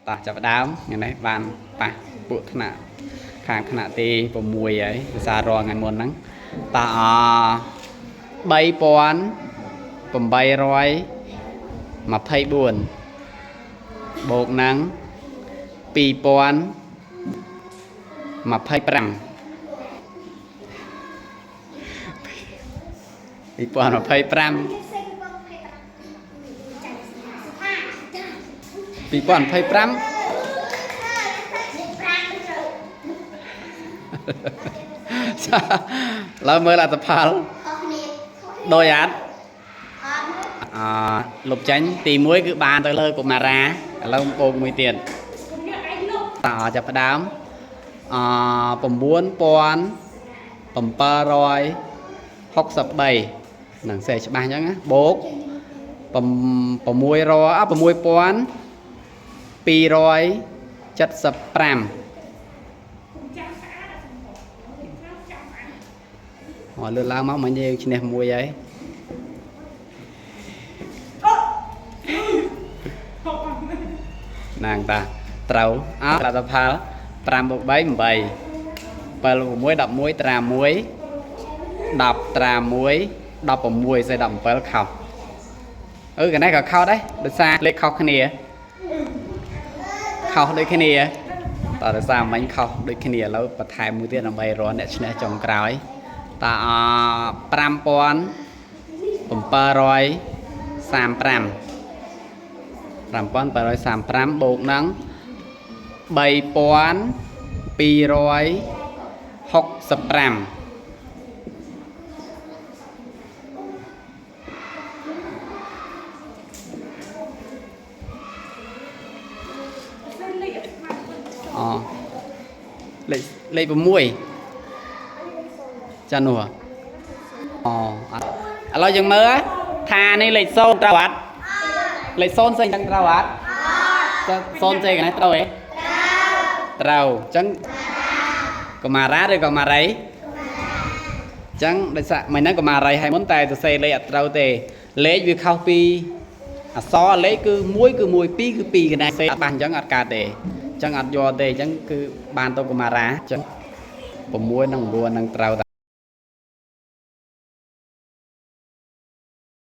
តោះចាប់ផ្ដើមថ្ងៃនេះបានប៉ះពួកថ្នាក់ខាងថ្នាក់ទី6ហើយភាសាររាល់ថ្ងៃមុនហ្នឹងតោះអ3824បូកនឹង2025 2025 2025ឡើយមើលអត្តផលដោយអត់អលុបចាញ់ទី1គឺបានទៅលើកុមារាឥឡូវបូកមួយទៀតតចាប់ផ្ដើមអ9763នឹងសេច្បាស់អញ្ចឹងណាបូក600អ6275អលើកឡើងមកមិញយើងឈ្នះមួយហើយណាងតាត្រូវអលទ្ធផល5បូក3 8 7 6 11ត្រា1 10ត្រា1 16សេ17ខុសអឺកណេះក៏ខុសដែរដោយសារលេខខុសគ្នាខុសដូចគ្នាតើដោយសារមិញខុសដូចគ្នាឥឡូវបន្ថែមមួយទៀតដើម្បីរកអ្នកឈ្នះចុងក្រោយតើអ5735 5735បូកនឹង3265អលេខលេខ6ចានោះអអត់ឥឡូវយើងមើលថានេះលេខ0ត្រូវអត់លេខ0ស្អីចឹងត្រូវអត់ចា0ស្អីកណេះត្រូវទេត្រូវអញ្ចឹងកុមារាឬកុមារីអញ្ចឹងដោយសារមិនហ្នឹងកុមារីហើយមុនតែសរសេរលេខអត់ត្រូវទេលេខវាខុសពីអក្សរលេខគឺ1គឺ1 2គឺ2កណេះសេអត់បានអញ្ចឹងអត់កើតទេអញ្ចឹងអត់យកទេអញ្ចឹងគឺបានទៅកុមារាអញ្ចឹង6និង9នឹងត្រូវ